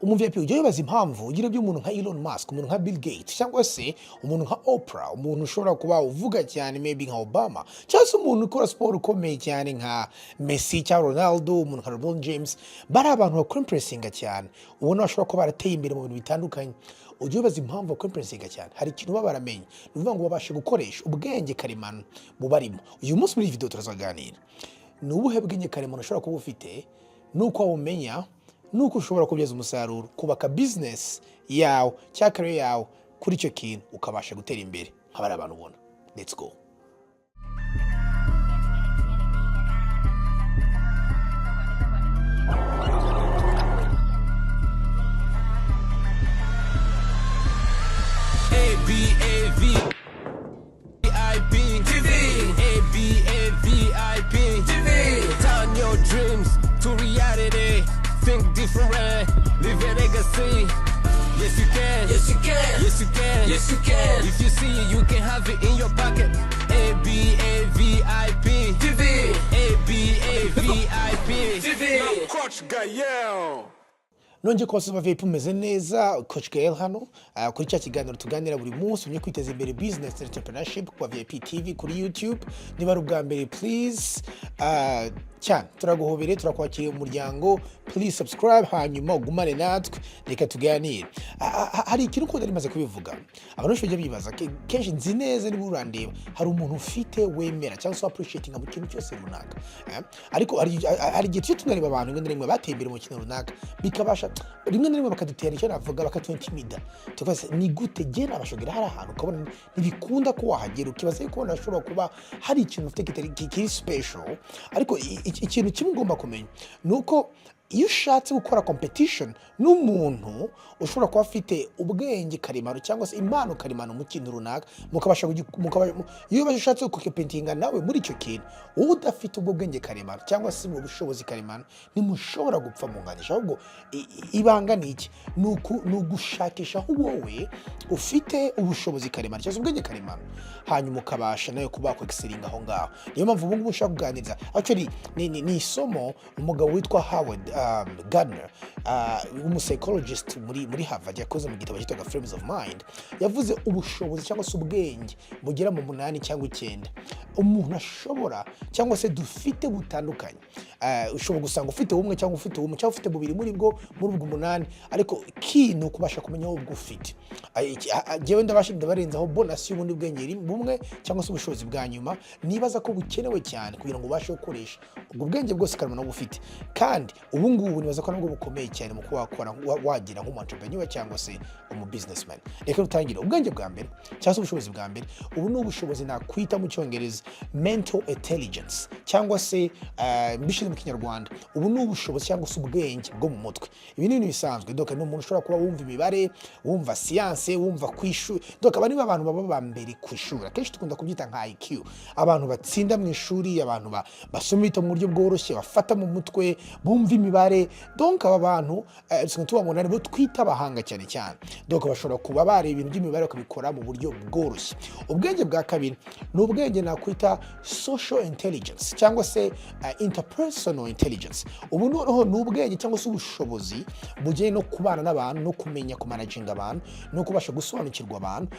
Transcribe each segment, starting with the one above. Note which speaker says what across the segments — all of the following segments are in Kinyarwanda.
Speaker 1: Umu VIP, ujya wibaza impamvu ugira umuntu nka Elon Musk, umuntu nka Bill Gates, cyangwa se umuntu nka Oprah, umuntu ushobora kuba uvuga cyane maybe nka Obama, cyangwa se umuntu ukora siporo ukomeye cyane nka Messi cyangwa Ronaldo, umuntu nka LeBron James, bari abantu bakwimpressinga cyane, ubona bashobora kuba barateye imbere mu bintu bitandukanye? Ujya wibaza impamvu bakwimpressinga cyane? Hari ikintu baba baramenye, ni ukuvuga ngo babashe gukoresha ubwenge karemano bubarimo. Uyu munsi muri iyi video turazaganira ni ubuhe bwenge karemano ushobora kuba ufite, nuko wabumenya, nuko ushobora kubyaza umusaruro, kubaka business yawe cyangwa career yawe kuri icyo kintu, ukabasha gutera imbere nka bariya bantu ubona. Let's go.
Speaker 2: A B A V I P TV. A B A V I P TV. Turn your dreams to reality. Think different. Live a legacy. Yes you can.
Speaker 3: Yes, you can.
Speaker 2: Yes you can.
Speaker 3: Yes, you can.
Speaker 2: If you see it, you can have it in your pocket. A B A V I P
Speaker 3: TV.
Speaker 2: A B A V I P
Speaker 3: TV.
Speaker 2: Coach Gael.
Speaker 1: Nongeye kubasuhuza, VIP, umeze neza? Coach Gael hano, kuri cya kiganiro tuganira buri munsi umenye kwiteza imbere, business and entrepreneurship, kwa VIP TV kuri YouTube. Niba ari ubwa mbere, please, cyane turaguhobereye, turakwakiriye mu muryango. Please subscribe, hanyuma ugumane natwe. Reka tuganire. Hari ikintu uko nari maze kubivuga, abantu benshi bajya bibaza kenshi. Nzi neza niba urandeba, hari umuntu ufite wemera cyangwa se appreciating mu kintu cyose runaka, eh? Ariko hari igihe tujya tunareba abantu rimwe na rimwe bateye imbere mu kintu runaka, bikabasha rimwe na rimwe bakadutera icyo navuga, bakatuintimida, tukabaza: "Ni gute jye nabasha kugera hari ahantu?" Ukabona ntibikunda ko wahagera, ukibaza yuko wenda hashobora kuba hari ikintu ufite kiri special. Ariko ikintu kimwe ugomba kumenya ni uko iyo ushatse gukora competition n'umuntu ushobora kuba afite ubwenge karemano cyangwa se impano karemano mu kintu runaka, mukabasha iyo ushatse gucompetinga nawe muri icyo kintu, wowe udafite ubwo bwenge karemano cyangwa se ubwo bushobozi karemano, ntimushobora gupfa munganisha. Ahubwo ibanga ni iki? Ni ugushakisha aho wowe ufite ubushobozi karemano cyangwa se ubwenge karemano, hanyuma ukabasha nawe kuba wakwexcellinga aho ngaho. Niyo mpamvu ubu ngubu ushaka kuganiriza, actually ni isomo umugabo witwa Howard Gardner, w'umupsychologist muri Harvard, yakoze mu gitabo cyitwaga Frames of Mind. Yavuze ubushobozi cyangwa se ubwenge bugera mu munani cyangwa icyenda umuntu ashobora cyangwa se dufite butandukanye. Ushobora gusanga ufite bumwe cyangwa ufite bumwe cyangwa ufite bubiri muri bwo, muri ubwo umunani, ariko key ni ukubasha kumenya wowe ubwo ufite. Jyewe ndabasha ndabarenzaho bonus y'ubundi bwenge bumwe cyangwa se ubushobozi bwa nyuma nibaza ko bukenewe cyane kugira ngo ubashe gukoresha ubwo bwenge bwose karemano bufite, kandi ubu ngubu nibaza ko nabwo bukomeye cyane mu kuba wakora wagira nk'umu entrepreneur cyangwa se umu businessman. Reka dutangire. Ubwenge bwa mbere cyangwa se ubushobozi bwa mbere, ubu ni ubushobozi nakwita mu Cyongereza mental intelligence, cyangwa se mbishyize mu Kinyarwanda, ubu ni ubushobozi cyangwa se ubwenge bwo mu mutwe. Ibi ni ibintu bisanzwe. Donc ni umuntu ushobora kuba wumva imibare, wumva siyanse, wumva ku ishuri. Donc aba nibo abantu baba ba mbere ku ishuri, akenshi dukunda kubyita nka IQ, abantu batsinda mu ishuri, abantu basoma ibitabo mu buryo bworoshye, bafata mu mutwe, bumva imibare. Donc aba bantu dusigaye tubabona, nibo twita abahanga cyane cyane. Donc bashobora kuba bareba ibintu by'imibare bakabikora mu buryo bworoshye. Ubwenge bwa kabiri ni ubwenge nakwita social intelligence cyangwa se interpersonal intelligence. Ubu noneho ni ubwenge cyangwa se ubushobozi bujyanye no kubana n'abantu, no kumenya kumanaginga abantu, no kubasha gusobanukirwa abantu.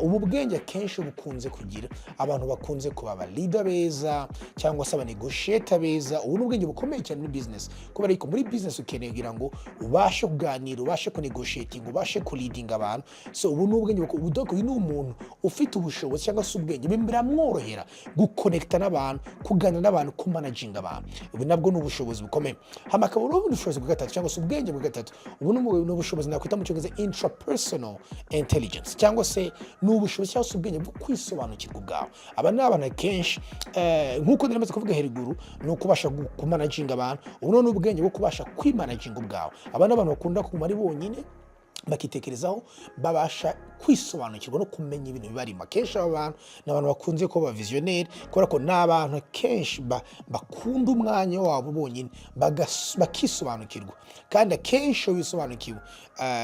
Speaker 1: Ubu bwenge akenshi bukunze kugira abantu bakunze kuba aba leader beza cyangwa se abanegotiator beza. Ubu ni ubwenge bukomeye cyane muri business, kubera yuko muri business ukeneye kugira ngo ubashe kuganira, ubashe kunegotiating, ubashe kuleadinga abantu. So ubu ni ubwenge donc uyu ni umuntu ufite ubushobozi cyangwa se ubwenge, biramworohera guconnecta n'abantu, kuganira n'abantu, kumanaginga abantu. Ubu nabwo ni ubushobozi bukomeye. Hama hakaba ubundi bushobozi bwa gatatu cyangwa se ubwenge bwa gatatu. Ubu ni ubushobozi nakwita mu Cyongereza intrapersonal intelligence, cyangwa se ni ubushobozi cyangwa se ubwenge bwo kwisobanukirwa ubwawe. Aba ni abantu akenshi, nk'uko nari maze kuvuga heruguru, ni ukubasha kumanaginga abantu. Ubu ni ubwenge bwo kubasha kwimanaginga ubwawe. Aba ni abantu bakunda kuguma ari bonyine. Bakitekerezaho, babasha kwisobanukirwa no kumenya ibintu bibarimo. Akenshi aba bantu ni abantu bakunze kuba visionnaire, kubera ko ni abantu akenshi bakunda umwanya wabo bonyine, bakisobanukirwa. Kandi akenshi iyo wisobanukiwe,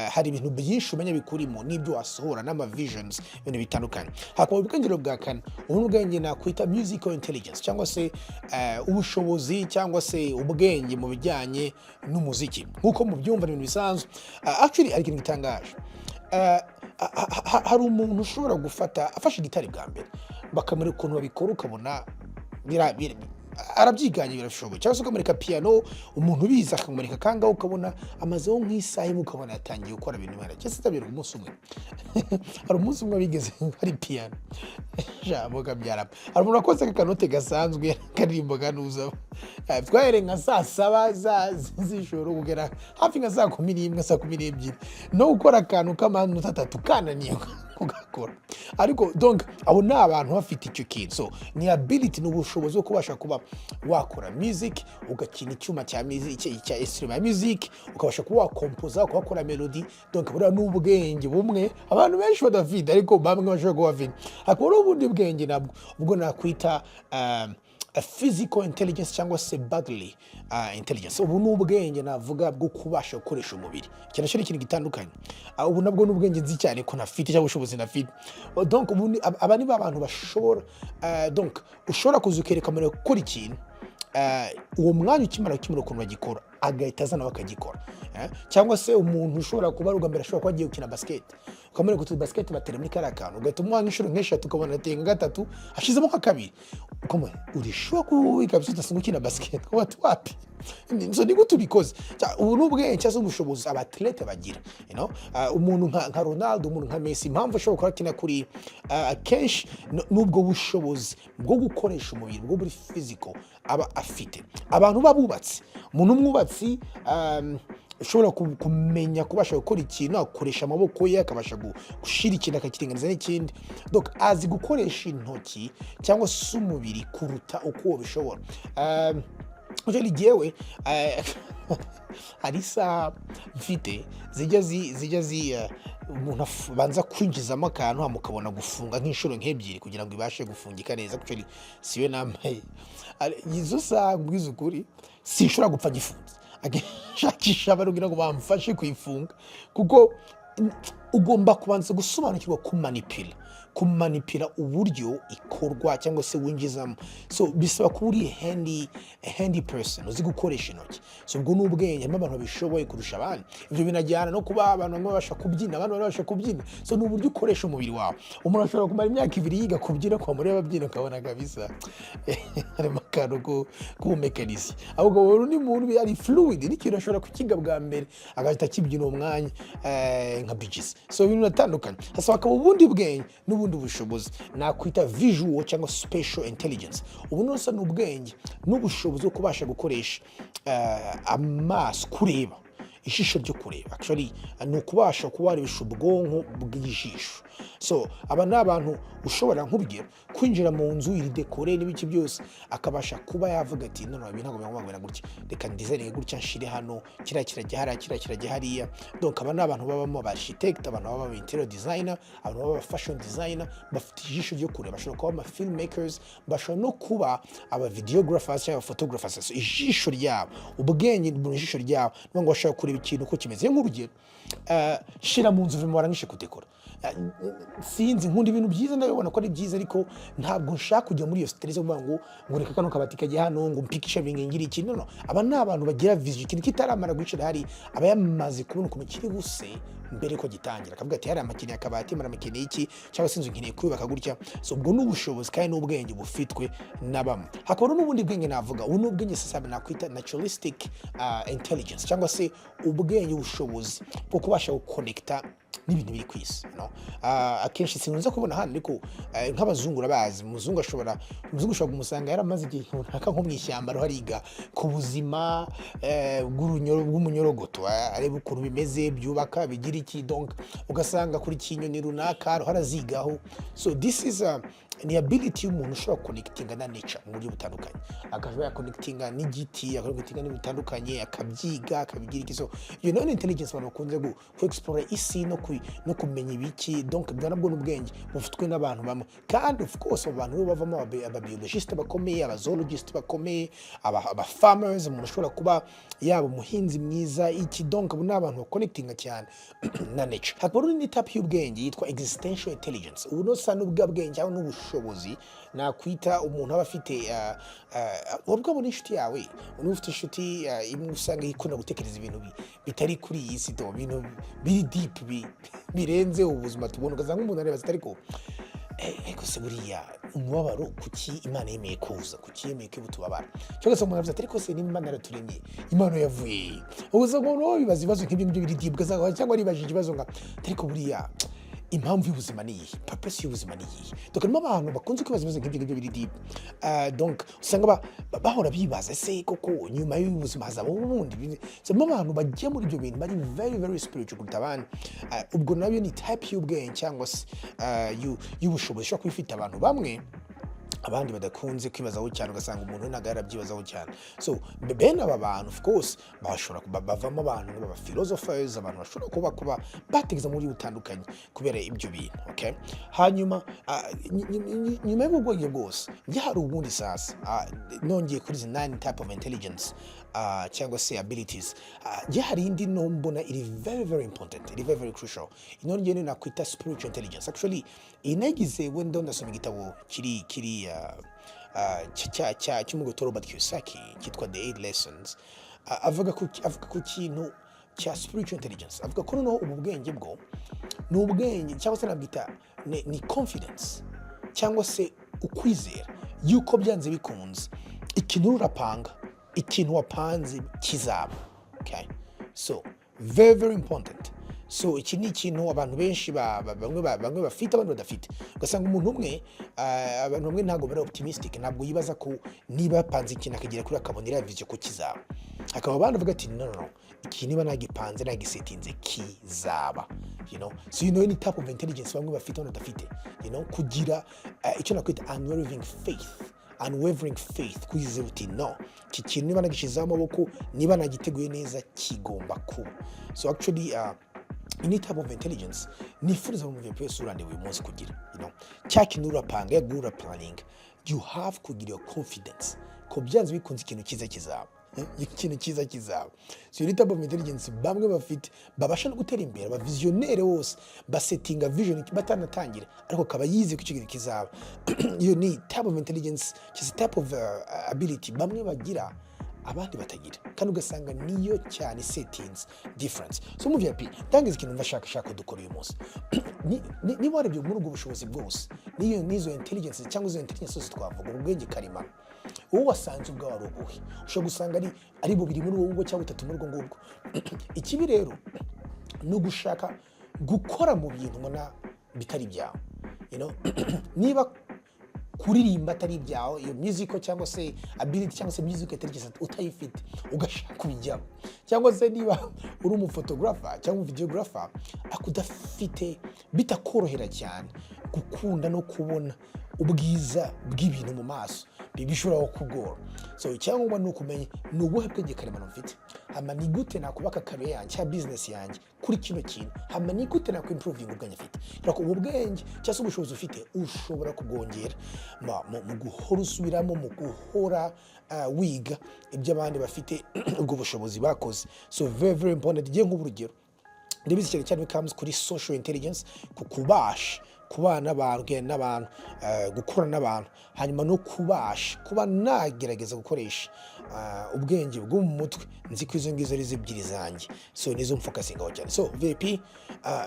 Speaker 1: hari ibintu byinshi umenya bikurimo n'ibyo wasohora n'ama visions, ibintu bitandukanye. Hakaba ubwenge bwa kane. Ubu ni ubwenge nakwita musical intelligence, cyangwa se ubushobozi cyangwa se ubwenge mu bijyanye n'umuziki. Nk'uko mubyumva, ni ibintu bisanzwe. Actually, hari ikintu gitangaje. Hari umuntu ushobora gufata, afashe gitari bwa mbere, bakamwereka ukuntu babikora, ukabona arabyiganye, birashoboye. Cyangwa se ukamureka piano, umuntu ubizi akamureka kangaho, ukabona amazeho nk'isaha imwe, ukabona yatangiye gukora ibintu bihari. Cyangwa se itabera umunsi umwe. Hari umunsi umwe bigeze hari piano, jambo kabyara, hari umuntu wakoze akanote gasanzwe karirimbo kanuza. Twahereye nka saa 7 z'ijoro kugera hafi nka saa 11, saa 12, no gukora akantu k'amanota 3 kananiye kugakora. Ariko donc abo ni abantu bafite icyo kintu. So ni ability, ni ubushobozi bwo kubasha kuba wakora music, ugakina icyuma cya music, cya instrument ya music, ukabasha kuba wakompoza, ukaba wakora melody. Donc buriya ni ubwenge bumwe abantu benshi badafite, ariko bamwe bashobora kuba bafite. Hakaba n'ubundi bwenge nabwo ubwo nakwita a physical intelligence cyangwa se bodily intelligence. Ubu ni ubwenge navuga bwo kubasha gukoresha umubiri. Iki nacyo ni ikintu gitandukanye. Ubu nabwo ni ubwenge nzi cyane ko nafite cyangwa ubushobozi nafite. Donc ubu aba ni ba bantu bashobora, donc ushobora kuza ukereka umuntu gukora ikintu, uwo mwanya ukimara ukuntu bagikora, agahita aza nawe akagikora. Cyangwa se umuntu ushobora kuba ari ubwa mbere, ashobora kuba agiye gukina basket, ukamwereka utu basket batera muri kariya kantu, ugahita umuha nk'inshuro nk'eshatu, ukabona ateye nka gatatu, ashizemo nka kabiri, ukamubona urishuwa ko kabisa udasanzwe ukina basket, ukavuga ati: "Wapi, so ni gute ubikoze?" Ubu ni ubwenge cyangwa se ubushobozi aba athlète bagira. Umuntu nka Ronaldo, umuntu nka Messi, impamvu ashobora kuba akina kuri, akenshi n'ubwo bushobozi bwo gukoresha umubiri bwo muri physical aba afite. Abantu b'abubatsi, umuntu w'umwubatsi ushobora kumenya kubasha gukora ikintu akoresha amaboko ye, akabasha gushira ikintu akakiringaniza n'ikindi. Donc azi gukoresha intoki cyangwa se umubiri kuruta uko wabishobora. Actually, jyewe hari isaha mfite zijya umuntu abanza kwinjizamo akantu, hama ukabona gufunga nk'inshuro nk'ebyiri kugira ngo ibashe gufungika neza. Actually, siyo nambaye. Izo saha, mbwiza ukuri, sinshobora gupfa gifunze, shakisha abantu kugira ngo bamfashe kuyifunga, kuko ugomba kubanza gusobanukirwa kumanipira uburyo ikorwa cyangwa se winjizamo. So bisaba kuba uri handy person, uzi gukoresha intoki. So ubwo ni ubwenge, harimo abantu babishoboye kurusha abandi. Ibyo binajyana no kuba abantu bamwe babasha kubyina, abandi babasha kubyina. So ni uburyo ukoresha umubiri wawe. Umuntu ashobora kumara imyaka 2 yiga kubyina, kwa mureba abyina ukabona kabisa harimo akantu k'ubumekanisi. Ahubwo wowe undi muntu ari fluid, n'ikintu ashobora kukiga bwa mbere agahita akibyina uwo mwanya, nka bijisi. So ibintu biratandukanye. Hasaba hakaba ubundi bwenge n'ubundi bushobozi nakwita visual cyangwa spatial intelligence. Ubu nose ni ubwenge n'ubushobozi bwo kubasha gukoresha amaso, kureba, ijisho ryo kureba. Actually, ni ukubasha kuba warebesha ubwonko bw'ijisho. So aba ni abantu ushobora, nk'urugero, kwinjira mu nzu iri décoré n'ibiki byose, akabasha kuba yavuga ati: "None ibi ntabwo bigomba kumera gutya, reka ndizayininge gutya, nshire hano, kiriya kirajya hariya, kiriya kirajya hariya." Donc aba ni abantu babamo aba architect, abantu baba aba interior designer, abantu baba aba fashion designer, bafite ijisho ryo kureba. Bashobora kuba ama filmmakers, bashobora no kuba aba videographers cyangwa aba photographers. So ijisho ryabo, ubwenge mu ijisho ryabo, ni ngo bashobora kureba ikintu uko kimeze. Nk'urugero, shira mu nzu warangije kudekora. Sinzi, nkunda ibintu byiza, ndabibona ko ari byiza, ariko ntabwo nshaka kujya muri iyo stress yo kuvuga ngo reka kano kabati kajya hano, ngo mpikishe bingingire iki. No, aba ni abantu bagira vision. Ikintu kitaramara gucira hari, aba yamaze kubona ukuntu kiri buse mbere ko gitangira, akavuga ati: "Hariya makeneye akabati, mara makeneye iki, cyangwa se inzu nkeneye kuyubaka gutya." So ubwo ni ubushobozi kandi n'ubwenge bufitwe na bamwe. Hakaba n'ubundi bwenge navuga, ubu ni ubwenge sasa nakwita naturalistic intelligence, cyangwa se ubwenge, ubushobozi bwo kubasha gukonekita n'ibintu biri ku isi, no? Akenshi sinkunze kubona hano, ariko nk'abazungu urabazi, umuzungu ushobora kumusanga yaramaze igihe runaka nko mu ishyamba, ariho ariga ku buzima bw'umunyorogoto, areba ukuntu bimeze, byubaka, bigira iki. Donc ugasanga kuri kinyoni runaka ariho arazigaho. So this is a Ni ability y'umuntu ushobora connectinga na nature mu buryo butandukanye, akaba yaconnectinga n'igiti, akaconnectinga n'ibintu bitandukanye, akabyiga, akabigira iki. So iyo nayo ni intelligence abantu bakunze ku explore isi no kumenya ibiki. Donc bwa nabwo ni ubwenge bufitwe n'abantu bamwe, kandi of course abo bantu bo bavamo ababiologiste bakomeye, abazoologist bakomeye, aba farmers, umuntu ushobora kuba yaba umuhinzi mwiza, iki. Donc abo ni abantu baconnectinga cyane na nature. Hakaba n'indi type y'ubwenge yitwa existential intelligence. Ubu nosa n'ubwa bwenge cyangwa n'ubushobozi nakwita umuntu aba afite. Wabwo n'inshuti yawe, niba ufite inshuti imwe usanga ikunda gutekereza ibintu bitari kuri iyi si, to ibintu biri deep, birenze ubuzima tubona, ugasanga umuntu areba ati: "Ariko ariko se buriya umubabaro, kuki Imana yemeye kuza? Kuki yemeye ko tubabara?" Cyangwa se umuntu avuze ati: "Ariko se niba Imana yaraturemye, Imana yavuye he?" Ugasanga umuntu bibaza ibibazo nk'ibyo ngibyo biri deep, ugasanga cyangwa aribajije ikibazo nka: "Ariko buriya impamvu y'ubuzima ni iyihe? Purpose y'ubuzima ni iyihe?" Donc harimo abantu bakunze kwibaza ibibazo nk'ibyo ngibyo biri deep. Donc usanga bahora bibaza: "Ese koko nyuma y'ubuzima hazabaho ubundi?" So, harimo abantu bajya muri ibyo bintu bari very very spiritual kuruta abandi. Ubwo nabyo ni type y'ubwenge cyangwa se y'ubushobozi ishobora kuba ifite abantu bamwe, abandi badakunze kwibazaho cyane, ugasanga umuntu ntabwo yarabyibazaho cyane. So bene aba bantu of course bashobora kuba bavamo abantu baba philosophers, abantu bashobora kuba batekereza mu buryo butandukanye kubera ibyo bintu, okay? Hanyuma nyuma y'ubwo bwenge bwose, njye hari ubundi sasa, nongeye kuri izi nine type of intelligence cyangwa se abilities, njye hari indi no mbona iri very very important, iri very very crucial. Ino njye nakwita spiritual intelligence. Actually iyi nagize wenda ndasoma igitabo kiri cy'umugabo Robert Kiyosaki cyitwa The Eight Lessons. Avuga ku kintu cya spiritual intelligence, avuga ko noneho ubu bwenge bwo ni ubwenge cyangwa se nabwita ni confidence cyangwa se ukwizera yuko byanze bikunze ikintu urapanga, ikintu wapanze kizaba, okay? So very very important. So iki ni ikintu abantu benshi bamwe bafite, abandi badafite. Ugasanga umuntu umwe, abantu bamwe ntabwo bari optimistic, ntabwo yibaza ko niba yapanze ikintu akagera kuri akabona iriya vision ko kizaba. Hakaba abandi bavuga ati: "No, no, no, iki niba nagipanze, nagisetinze, kizaba." So ni type of intelligence bamwe bafite, abandi badafite, kugira icyo nakwita unwavering faith, unwavering faith, kwizera uti: "No, iki kintu niba nagishyizeho amaboko, niba nagiteguye neza, kigomba kuba." So actually ini type of intelligence nifuriza mu VIP wese urandeba uyu munsi kugira cya kintu urapanga, yagura planning, you have kugira iyo confidence ko byanze bikunze ikintu cyiza kizaba, ikintu cyiza kizaba. So iyo ni type of intelligence bamwe bafite, babasha no gutera imbere. Abavisionnaire bose basetinga vision batanatangira, ariko akaba yize ko icyo kintu kizaba. Iyo ni type of intelligence cyangwa se type of ability bamwe bagira, abandi batagira, kandi ugasanga niyo cyane settings difference. So mu VIP ndangiza, ikintu mva shaka dukora uyu munsi, niba warebye muri ubwo bushobozi bwose, niyo n'izo intelligence cyangwa izo intelligence zose twavuga, ubwenge karemano, wowe wasanze ubwawe ari ubuhe? Ushobora gusanga ari bubiri muri ubwo ngubwo cyangwa butatu muri ubwo ngubwo. Ikibi rero ni ugushaka gukora mu bintu ubona bitari ibyawe. Niba kuririmba atari ibyawe, iyo musical cyangwa se ability cyangwa se music intelligence utayifite, ugashaka kubijyamo, cyangwa se niba uri umuphotographer cyangwa umuvideographer ariko udafite, bitakorohera cyane gukunda no kubona ubwiza bw'ibintu mu maso, bishobora kukugora. So icyangombwa ni ukumenya ni ubuhe bwenge karemano mfite, hama ni gute nakubaka career yanjye cyangwa business yanjye kuri kino kintu, hama ni gute nakwimprovinga ubwenge mfite. Kubera ko ubu bwenge cyangwa se ubushobozi ufite ushobora kubwongera mu guhora usubiramo, mu guhora wiga ibyo abandi bafite ubwo bushobozi bakoze. So very very important. Igiye nk'urugero, ndabizi cyane cyane comes kuri social intelligence, ku kubasha kubana n'abantu, kugenda n'abantu, gukorana n'abantu, hanyuma no kubasha kuba nagerageza gukoresha ubwenge bwo mu mutwe. Nzi ko izo ngizo ari zo ebyiri zanjye, so nizo mfocusingaho cyane. So VIP,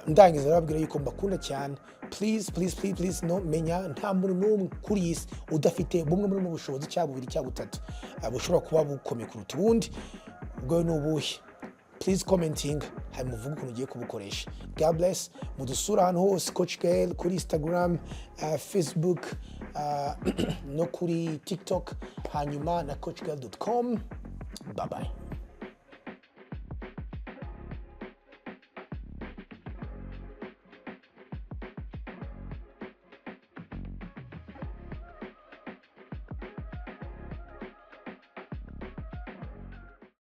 Speaker 1: ndangiza ndababwira yuko mbakunda cyane. Please, please, please, please, no menya nta muntu n'umwe kuri iyi si udafite bumwe muri buno bushobozi, cyangwa bubiri cyangwa butatu, bushobora kuba bukomeye kuruta ubundi. Ubwo ni ubuhe? Please commenting, hanyuma uvuge ukuntu ugiye kubukoresha. God bless. Mudusura ahantu hose, Coach Gael kuri Instagram, Facebook, no kuri TikTok, hanyuma na coachgael.com. Bye bye.